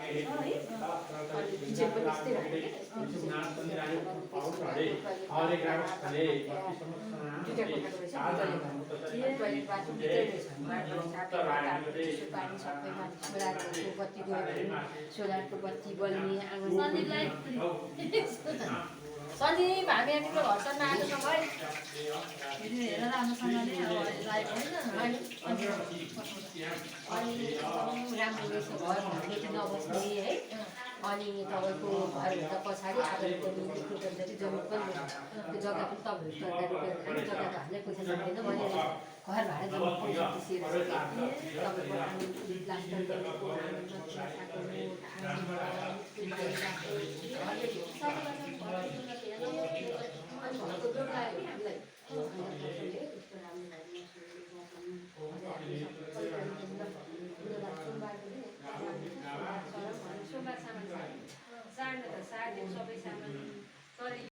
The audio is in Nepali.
अनि किचन पनि यस्तै राख्यो क्या दुईटा कोठाको रहेछ टोइलेट बाथरुम भित्रै रहेछ चिसो पानी सबैमा सोलरको बत्ती गयो भने सोलरको बत्ती बल्ने आँगन सन्दीप हामी तिम्रो घरसम्म आएको छौँ है हेरेर राम्रोसँगले अनि राम्रो रहेछ घर भनेदेखि नबस्ने है अनि तपाईँको घरभन्दा पछाडि आगोको निम्ति गर्दाखेरि जमिन पनि त्यो जग्गा पनि तपाईँहरू जग्गा त हामीलाई पैसा सक्दैन भनेर घर भाडा जम्मा पैसा पिसेर तपाईँको आँगन प्लास्टर गरेको अनि घरको जोड लाग्यो हामीलाई सोमबार सामान सार्न त सार्दैन सबै सामान तर